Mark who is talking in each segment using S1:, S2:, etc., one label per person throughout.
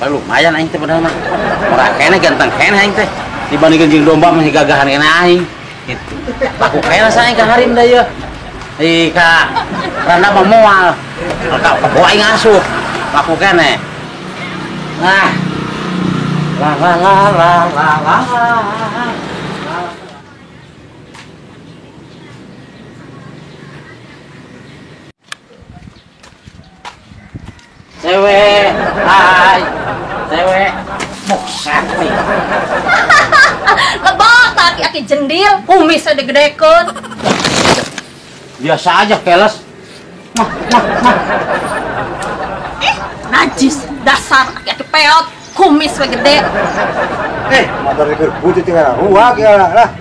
S1: Lumayan aing teh padahal mah. Murah keneh ganteng keneh aing teh. Dibandingkeun jeung domba masih gagahan keneh aing. Gitu. Laku keneh sa aing ka harim da ieu. Ih ka randa mah moal. Ka kebo aing asup. Laku keneh. Nah. La la la la la la. Cewek, hai, cewek, buset nih.
S2: Lebok, tapi aki jendil, kumis ada gedekeun.
S1: Biasa aja, keles. Mah, mah, mah.
S2: Najis, dasar aki-aki peot, kumis we gede.
S3: Motor keur butut tinggal ruak ya lah.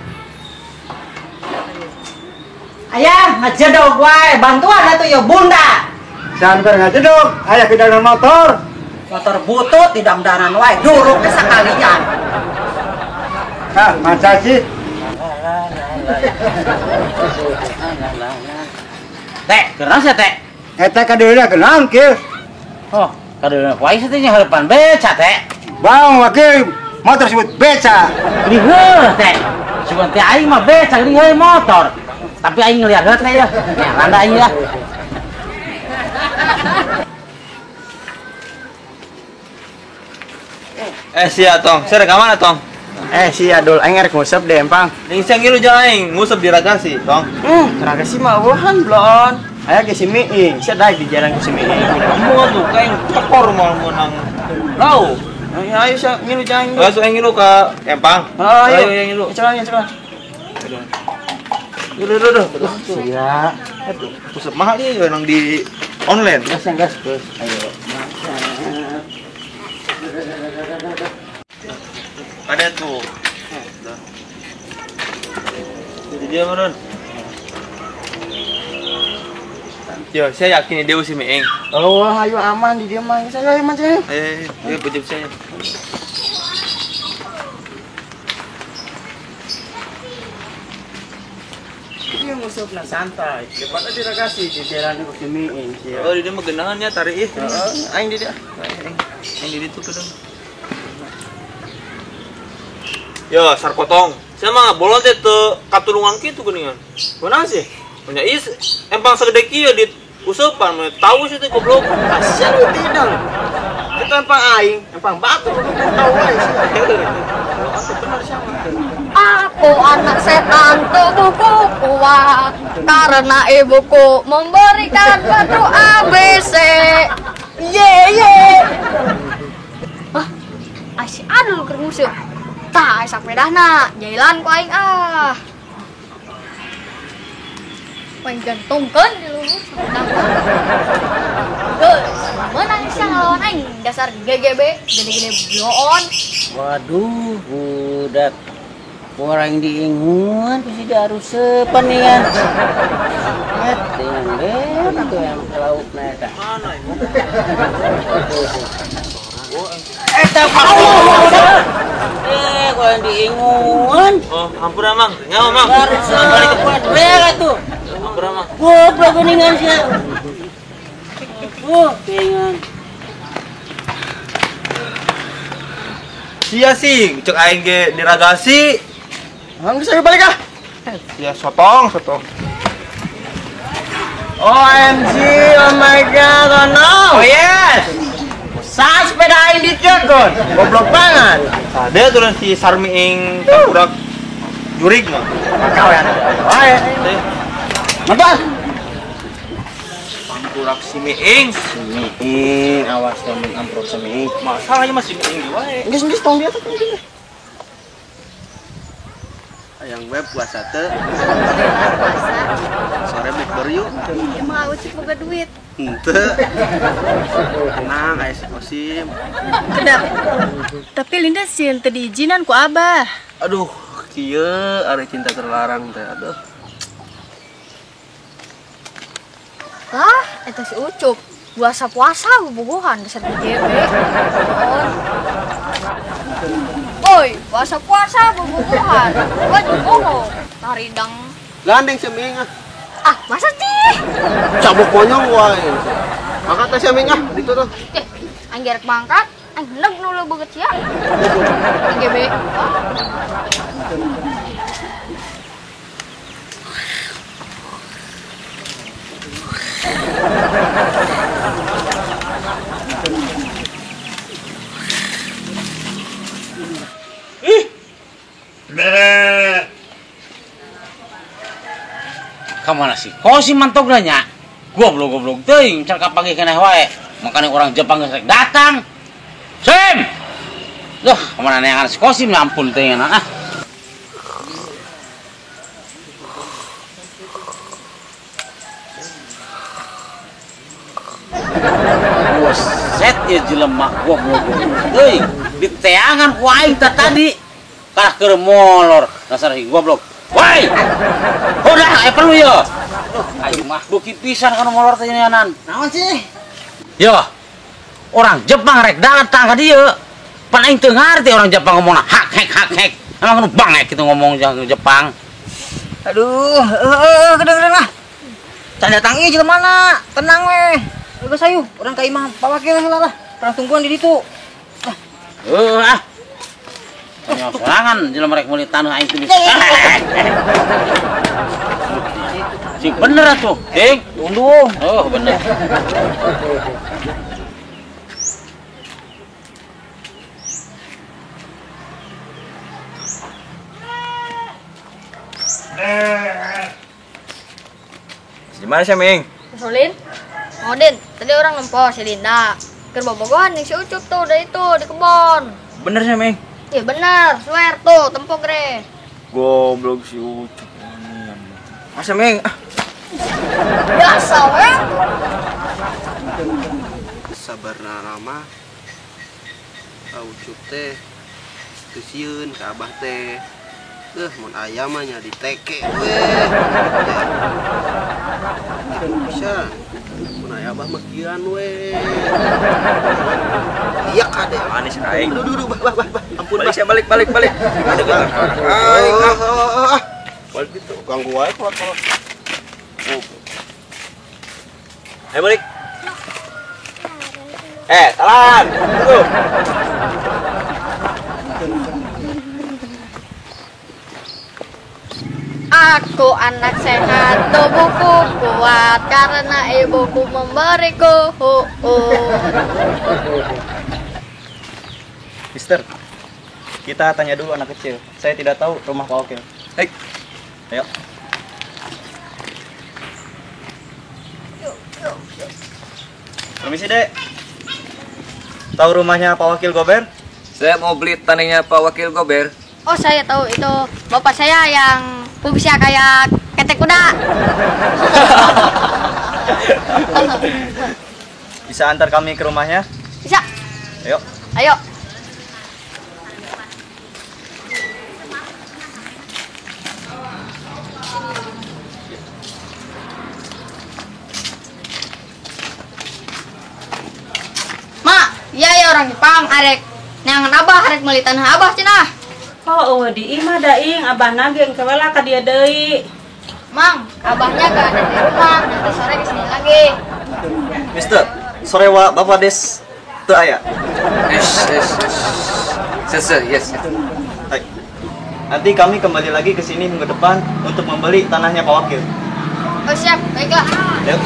S4: Ayah, ngajedog wae, bantuan atuh ya bunda.
S3: Jangan keur ngajedog, ayah ke motor.
S4: Motor butut di dangdanan wae, duruk teh sakalian.
S3: Hah, masa sih?
S1: Teh, keras ya teh?
S3: Eta kadeuleuh kenang kieu.
S1: Oh, kadeuleuh wae satenya harapan beca teh.
S3: Bang wakil motor sebut beca.
S1: Geuning teh. Sugan teh aing mah beca geuning heuh motor. Tapi aing ngeliat heula teh ya. Nya randa aing ya.
S5: Sia tong, sia rek ka mana tong?
S6: Sia dul aing rek nguseup deh empang.
S5: Ning sia ngilu jeung aing nguseup di Ragasi, tong.
S6: Ragasi mah eueuhan blon. Aya ge si Miing, sia daek di jalan ku si Miing.
S5: Kamu tuh kayak tekor mau menang. Lau.
S6: Ayo sia ngilu jeung aing.
S5: Langsung aing ngilu ka empang.
S6: Ayo
S5: ayo ngilu.
S6: Celah, celah.
S5: Duh, duh, duh.
S1: Sia.
S5: Aduh, useup mahal ieu nang di online.
S1: Gas, gas, gas. Ayo.
S5: Ada tuh. Jadi dia meren. Yo, saya yakin dia usi meeng.
S6: Oh, ayo aman di dia mah. Saya aman saya.
S5: Ayo, ayo bejep saya.
S6: Dia ngusupna santai. Daripada diragasi di jalan ku si Miing.
S5: Oh, di dia mah genahannya tarik ih.
S6: Heeh, aing di dia.
S5: Aing di ditu kedeng. Yo, sarkotong. Saya mah bolon teh teu katulungan kitu geuningan.
S6: Kunaon sih?
S5: Nya is empang segede kieu di useupan mah tahu sih teh goblok.
S6: Sia lu tidang. Itu empang aing, empang batu lu tahu wae sih. Bener sia mah.
S2: Aku anak setan, tubuhku kuat karena ibuku memberikan batu ABC. Ye ye. Hah, si Adul keur nguseup. Tah, sapedahna, jailan ku aing ah. Main gantungkeun di luhur sapedahna. Geus, meunang sia ngalawan aing dasar GGB, gede-gede bloon.
S1: Waduh, budak. Orang diingun ku si darusepan nih kan. Dengan bener tuh yang laukna eta.
S5: Mana ini?
S1: Eta gua yang diingun.
S5: Oh, ampura mang. Nyawa mang.
S1: Darusepan bener tuh.
S5: Ampura mang.
S1: Goblok geuningan sia. Oh, geuningan.
S5: Sia sih, cek aing ge diragasi.
S6: Ang saya balik ah.
S5: Ya sotong, sotong.
S6: OMG, oh my god, oh no.
S1: Oh yes.
S6: Sa sepeda aing dikeun. Goblok banget.
S5: Ada turun si Sarmiing budak jurig mah.
S6: Kau ya. Wae. Mantap.
S5: Budak si Miing.
S6: Si Miing, awas temen amprok si Miing.
S5: Masalahnya masih Miing wae.
S6: Geus geus tong dia tong dia.
S7: Yang web puasa teh.
S2: Puasa.
S7: Sore bek yuk.
S2: Emang aku boga duit.
S7: Henteu. Tenang aya si Kosim.
S8: Kedap. Tapi Linda sieun teu diizinan ku Abah.
S7: Aduh, kieu ari cinta terlarang teh aduh.
S2: Lah, eta si Ucup. Puasa-puasa bobogohan dasar GGB. Oi, puasa-puasa bobogohan. Gua bohong. Taridang.
S7: Gandeng seming ah.
S2: Ah, masa sih?
S7: Cabok konyol wae. Mangkat teh seming ah, ditu tuh.
S2: Aing gerek mangkat. Aing heneg nu leuh beungeut sia. GGB.
S1: Ih. Kamana sih? Kok si mantogna nya? Goblok-goblok teuing can kapanggih keneh wae. Makanya orang Jepang geus rek datang. Sim. Duh, kamana neangan si Kosim ya ampun teuing ah. Buset ya jelema goblok teuing. Diteangan ku aing teh tadi. Kalah keur molor dasar si goblok. Woi. Udah, aya perlu ya. Duh, aing mah duki pisan kana molor teh nyanan.
S4: Naon sih?
S1: Yo. Orang Jepang rek datang ka dieu. Pan aing teu ngarti orang Jepang ngomongna hak hek hak hek. Emang nu bangek kitu ngomong Jepang.
S4: Aduh, heueuh gede-gede lah. Can datang ieu jelema mana? Tenang weh. Geus ayo, urang ka imah Pak Wakil heula lah. Urang tungguan di ditu.
S1: Heuh ah. Sorangan jelema rek meuli tanah aing teu bisa. Sing bener atuh, Ding.
S4: Tunduh.
S1: Oh, bener.
S6: Gimana sih, Ming?
S2: Solin? Modin, tadi orang nempo si Linda. Keur bobogohan jeung si Ucup tuh dari itu di kebon.
S6: Bener sih, Ming?
S2: Iya bener, swear tuh, tempo gre.
S6: Goblok si Ucup. Masa, Ming?
S2: Biasa we.
S7: Sabarna mah Ucup teh teu sieun ka abah teh. Mun aya mah nya diteke we. Gitu pisan. Mun aya abah mah kian we. Iya kade.
S6: Manis aing.
S7: Duh duh bah bah bah. Ampun
S6: balik bah. Balik balik balik. Aing ah. Balik gitu.
S3: Ganggu wae kolot-kolot.
S6: Ayo balik. Talan. Tunggu.
S2: Aku anak sehat, tubuhku kuat karena ibuku memberiku.
S6: Mister, kita tanya dulu anak kecil. Saya tidak tahu rumah Pak Wakil. Hei, ayo. Permisi, Dek. Tahu rumahnya Pak Wakil Gober?
S7: Saya mau beli tanahnya Pak Wakil Gober.
S2: Oh, saya tahu itu bapak saya yang pubisnya kayak ketek kuda.
S6: Bisa antar kami ke rumahnya?
S2: Bisa.
S6: Ayo.
S2: Ayo. Ma, iya ya orang Jepang arek neangan abah arek meuli tanah abah cenah.
S8: Oh, eueuh di imah da ing abahna ge engke we lah ka dieu deui.
S2: Mang, abahnya gak ada di rumah, nanti sore kesini lagi.
S6: Mister, sore wa Bapak Des teu aya.
S7: Yes, yes, yes. Yes, yes.
S6: Baik. Nanti kami kembali lagi ke sini minggu depan untuk membeli tanahnya Pak Wakil.
S2: Oh siap, baiklah.
S6: Yuk.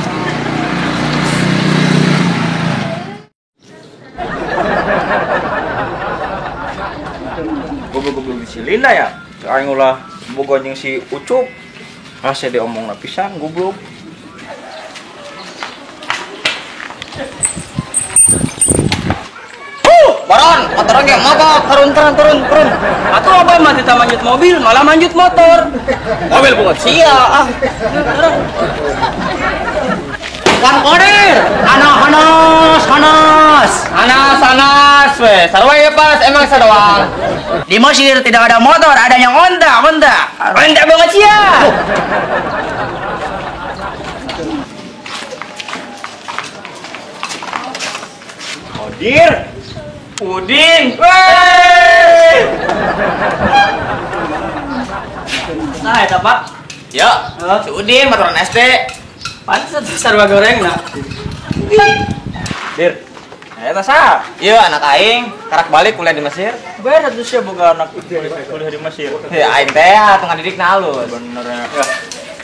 S5: Goblok-goblok si Linda ya. Aing ulah boga jeung si Ucup. Rasa diomongna pisan goblok.
S4: Baron, motor ge mogok, turun turun turun turun.
S7: Atuh abah mah teu manjut mobil, malah manjut motor. Mobil bunga sia ah. Turun.
S1: Kang Kodir, anak hanas hanas.
S7: Hanas hanas we, sarua ye pas emang sadoang.
S4: Di Mesir tidak ada motor, ada yang onta, onta.
S7: Onta banget sia.
S5: Kodir. Udin. Wey.
S6: Nah, eta Pak.
S7: Ya, si Udin motoran SD.
S6: Pantes sarua goreng nah. Dir.
S5: Eta saha?
S6: Ieu anak aing karak balik kuliah di Mesir.
S5: Bener atuh sia boga anak kuliah di Mesir.
S6: Ya aing teh atuh ngadidikna halus.
S5: Bener ya.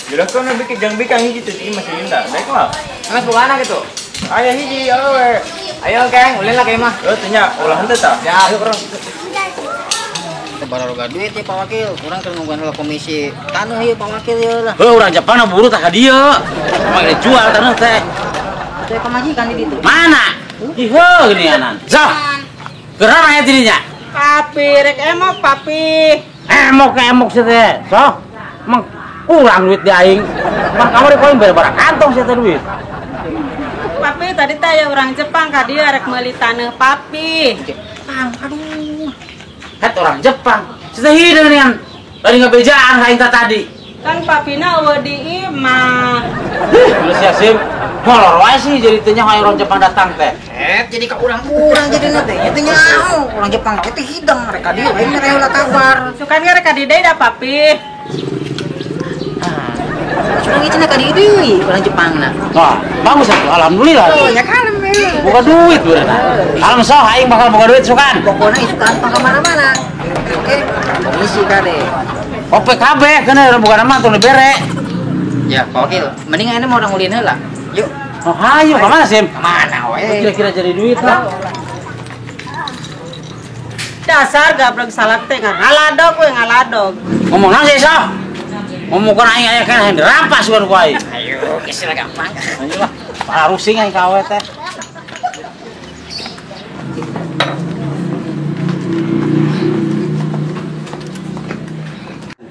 S5: Jelaskan bikin jang bikang hiji teh ieu masih indah. Daek mah.
S6: Geus boga anak gitu.
S5: Aya hiji awewe.
S6: Ayo Keng, ulin lah ke imah.
S5: Heuh teh nya, ulah henteu tah.
S6: Ya, ayo urang.
S4: Baroga duit ya Pak Wakil, kurang keur nungguan heula komisi tanah ieu Pak Wakil ieu lah.
S1: Heuh urang Jepang buru tah ka dieu. Emang dijual tanah teh.
S4: Teh pamajikan di ditu.
S1: Mana? Ih heuh geuninganan. Sok. Geura aya dirinya.
S9: Papi rek emok papi.
S1: Emok ke emok sia teh. Sok. Emang kurang duit di aing. Emang kamari paling bare-bare kantong sia teh duit.
S9: Papi tadi teh aya urang Jepang ka dieu rek meuli taneuh papi.
S4: Jepang, aduh.
S1: Het orang Jepang. Sia hideung geuningan. Tadi ngabejaan ka aing tadi.
S9: Kan papina eueuh di imah.
S1: Hih, geus sia sim. Molor wae sih jadi teh nya orang Jepang datang teh.
S4: Jadi ka urang-urang jadina teh. Nya teh nyaho urang Jepang teh hideng mereka dieu aing mere heula kabar.
S9: Sukan ge rek ka di deui da papi.
S4: Sukan ge cenah ka di deui urang Jepangna.
S1: Wah, bagus atuh alhamdulillah.
S4: Oh, ya kalem we.
S1: Boga duit beurna. Kalem sok aing bakal boga duit sukan.
S4: Pokona isukan tong ka mana-mana. Oke, komisi kade.
S1: OPKB keuna urang boga nama tong dibere.
S4: Ya, Pak Wakil, mending ayeuna mah urang ulin heula. Yuk.
S1: Oh, hayu ka mana Sim?
S4: Ka mana we?
S1: Kira-kira jadi duit lah.
S9: Dasar gablek salak teh ngaladog we ngaladog.
S1: Ngomong naon sih sok? Ngomong kana aing aya kana dirampas ku aing.
S4: Ayo, geus lah gampang.
S1: Ayo lah, parah rusing aing ka awe teh.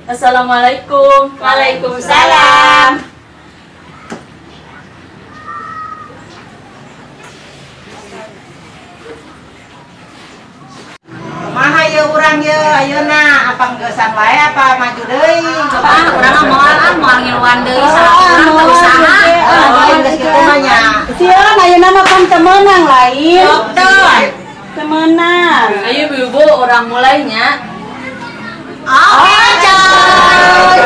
S8: Assalamualaikum.
S9: Waalaikumsalam. Kumaha ieu urang ieu ayeuna apa geusan wae apa maju deui?
S8: Apa urang mah moal ah moal ngiluan deui salah urang teu usaha.
S9: Geus kitu mah nya.
S8: Sieun ayeuna mah kan teu meunang lain. Teu meunang.
S2: Ayo ibu-ibu urang mulainya.
S8: Oke, coy.